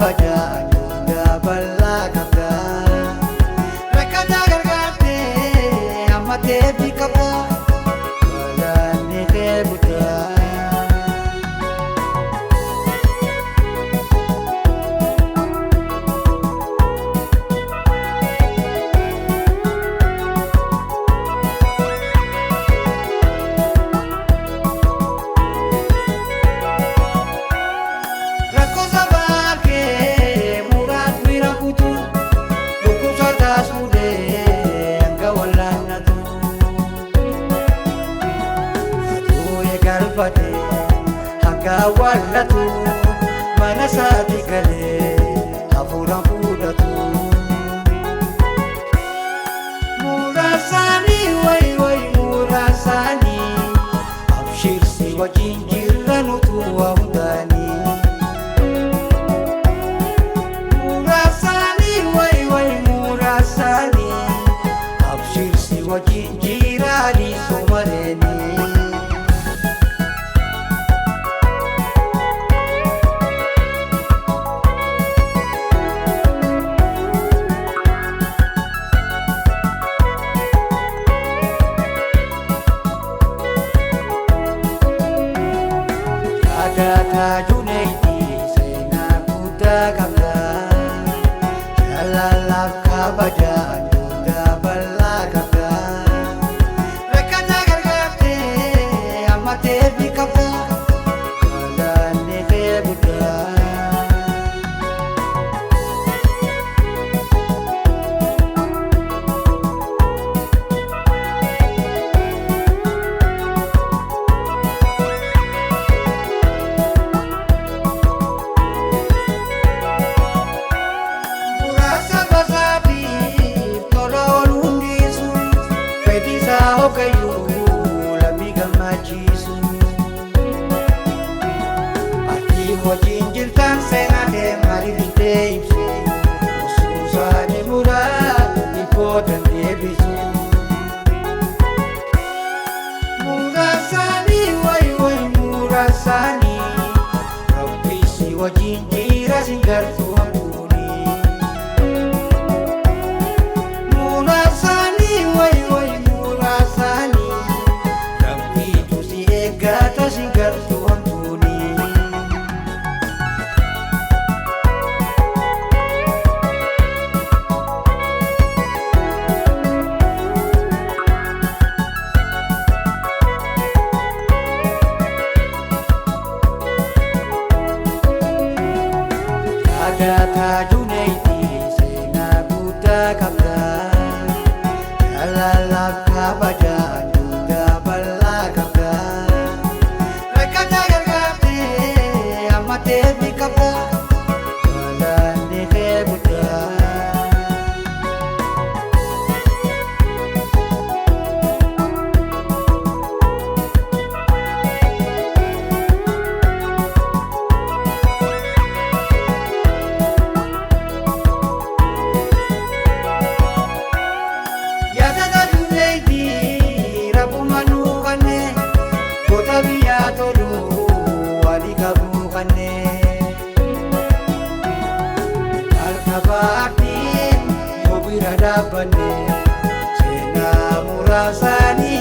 kabaja guddaa bal'aa qabda. Rakkataa gargaartee amma deebii qabda. Galaanni kee guddaa. Rakkoo sabaa kee muraas bira kutu dhukkubsataa suudhee hanga wallaannatu. Atuu eegalfate hanga awwaallatu mana isaati galee hafuuraan fuudhatu. Muraasaanii wayi wayi muraasaanii abshirsi wajjin jirra nutu waa hundaanii. Muraasaanii wayi wayi muraasaanii abshirsi wajjin jiraanii somareenii. Yaadataa Junaidi seenaa guddaa qabda. Jaalalaaf kabaja guddaa bal'aa qabda. Rakkataa gargaartee amma deebii qabda. Galaanni kee guddaa. Muraasa basaatiif tola ooluu hundisu fedhisaa hoogayyuu lammii gammachiisu. Ati wajjin jirtan seenaa kee maaliif hin deebsu? Usuusaanii muraa dhibbootan deebisu. Muraasaanii wayi wayi muraasaanii rabbisi wajjin jira sin gartuu hamtuuni. Muraasaanii wayi wayi muraasaanii rabbiitu si eeggata sin gartuu hamtuuni. Yaadataa Junaidi seenaa guddaa qabda. Jaalalaaf kabaja guddaa bal'aa qabda. Rakkataa gargaartee amma deebii qabda. Galaanni kee guddaa. Yaadata Junaidi rabbuma nuu kanne goota biyyaa tolu walii qabuu kanne. Harka baattiin yoo bira dhaabbanne seenaa muraasaanii.